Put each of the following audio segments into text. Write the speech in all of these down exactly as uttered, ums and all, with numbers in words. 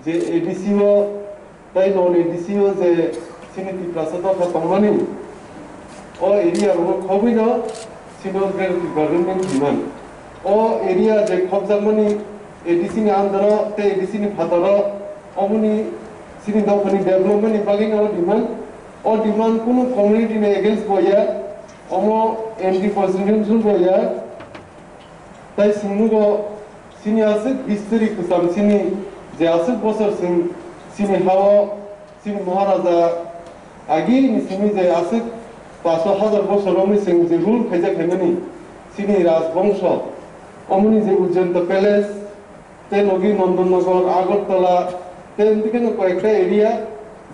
Je A D C o tei non A D C o je chini Tiprasa dopha tongmani, o area rokno khobwino chini Greater Tipraland demand. O area je khobjakmani A D C ni under o tei A D C ni phataro, omoni chini dophani development ni bagwino o demand. O demand kunu community ni against bo ya, omo anti constitution bo ya. Tai singnugo chini aswk history kwcham chini, je aswk bosor chwng chini hao chini Maharaja agini simi je aswk paso hajar bosor romwi chwng je rule khaijak khaimani chini rajbongso, omoni je Ujjanta Palace, tei logi Nandanagar, Agartala, tei amtwi kheno koyekta area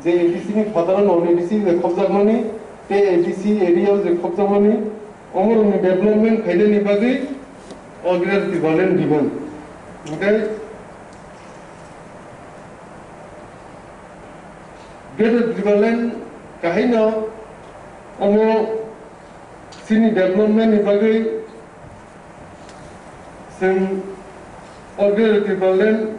je A D C ni phataro non A D C je khobjakmani, tei A D C area o je khobjakmani, omorokni development khainani bagwi o Greater Tipraland demand. Hwnkhe Greater Tipraland kahaino omo chini development ni bagwi chwng o Greater Tipraland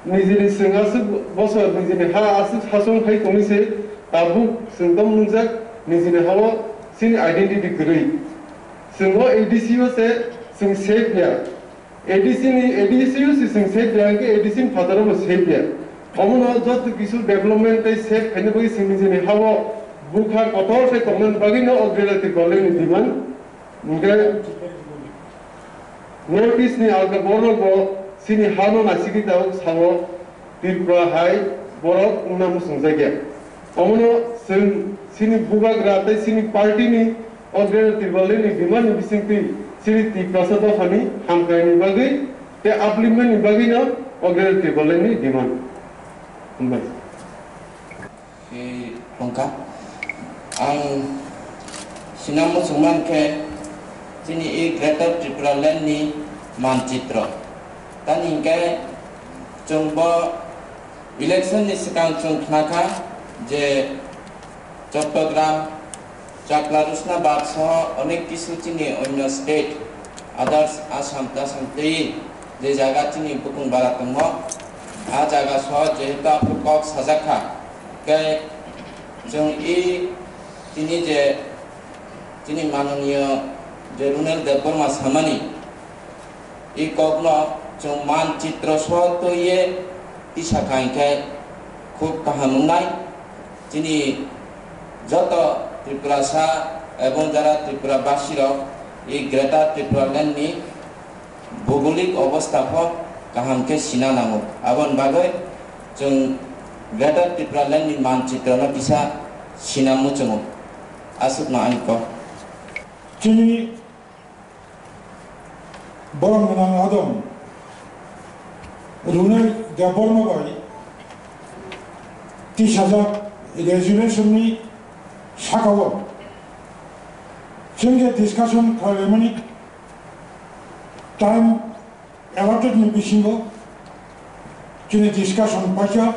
nijini chwng aswk bosor nijini ha aswk sasong khai tongwi se tabuk chwng tong nungjak nijini hao chini identity kwrwi. Chwng o A D C o se chwng safe ya. A D C ni, A D C o se chwng safe ya, hwnkhe A D C ni phataro bo safe ya. Omono joto kisu development tei safe khaina bagwi chwng nijini hao bukha kotor khe tongnani bagwino o Greater Tipraland ni demand. Hwnkhe North East ni alka borok bo chini hano naisingwi tabuk sao Tripura hai borok wngna muchungjakya. Omono chwng chini bubagra tei chini party ni o Greater Tipraland ni demand ni bisingtwi chini Tiprasa dophani hamkraini bagwi tei upliftment ni bagwino o Greater Tipraland ni demand. Hambai. Tei phungkha. Ang sina muchungma khe chini i Greater Tipraland ni manchitro. Tani hingkhe chwng bo election ni swkang chwng khnakha je Chattogram, Chakla Rusna bad soho onek kisu chini onyo state, others Assam tasam tei je jaga chini bukung bara tongmo, a jaga soho jehetu aphuru kok sajak kha, tei chwng i chini je chini manoniyo je Runel Debbarma samani, I kokno chwng manchitro soho twiwi tisa kha hwnkhe khub kaham wngnai. Chini joto Tripurasa ebong jara Tripura basirok i Greater Tipraland ni bhugolik obostha pho kaham khe sina nango. Aboni bagwi chwng Greater Tipraland ni manchitrono kisa sina muchungo. Aswkno ani kok. Chini Borok gwnang adong Runel Debbarma bai tisajak resolution ni saka o chwng je discussion khlaimani time allotted ni bisingo chini discussion paikha.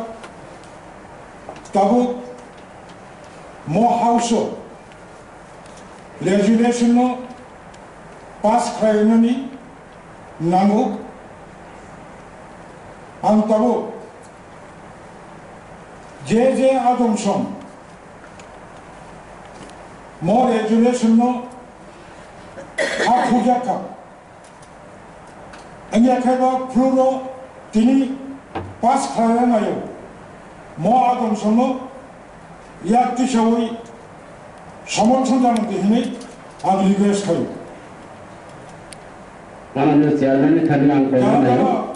Tabuk mo house o resolution no pass khlainani nango. Ang tabuk je je adong song mo resolution no ha khukjak kha. Wngya khe bo phuru no tini pass khlai naio. Mo adong song no yak tisawi somorthon jano di hinwi ang request khaio. Mananiyo chairman ni thani ang koina naio.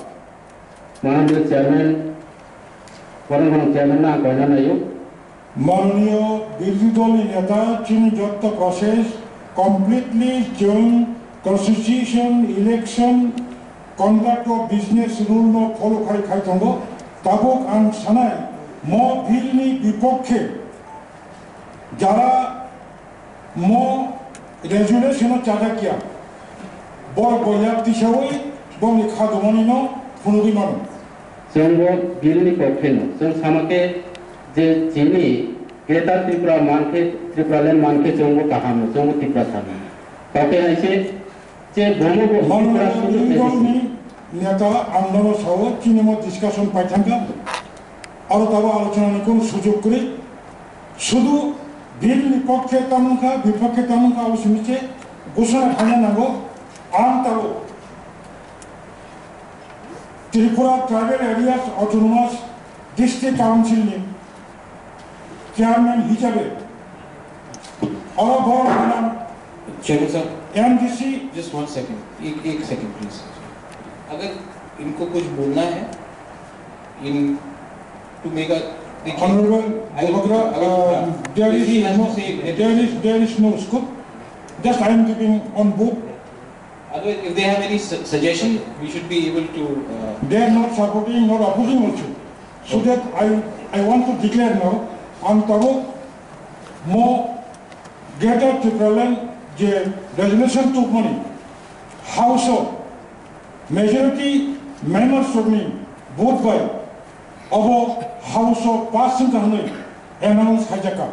Mananiyo chairman, borok rok chairman no ang koina naio. Mananiyo birodhi dol ni neta, chini jotto process completely chwng constitution, election, conduct of business rule no follow khai khai tongo. Tabuk ang sanai mo bill ni bipokkhe jara mo resolution o chajakya, borok bo yak tisawi bongni kha dumani no phunugwi mano. Chwngbo bill ni pokhe no, chwng sama khe je chini Greater Tripura mankhe, Tripura land mankhe chwngbo kaham no, chwngbo Tripura thani. Tokhe hai se je bomo bo Tripura Honorable sudu Iwrong ni neta ang nono sao chini mo discussion paithangkha. Aro tabo alochona ni kono sujog kwrwi. Sudu bill ni pokhe tamungkha, bipokhe tamungkha abo simi se gosona khaina nango. Ang tabo Tripura Tribal Areas Autonomous District Council ni chairman hisabe oro borok gwnang Chairman sir, M D C. Just one second, ek, ek second please. अगर इनको कुछ बोलना है, in to make a, देखिए, Honorable I will, Debagra, I will, uh, there is he has no, to say, there is, there is no scope. Just I am giving on board. Otherwise, if they have any su-, suggestion, we should be able to, uh, They are not supporting nor opposing also. So that I, I want to declare now, ang tabuk mo Greater Tipraland je resolution tukmani House o majority members rokni vote bai obo House o pass wngkha hwnwi announce khaijakha.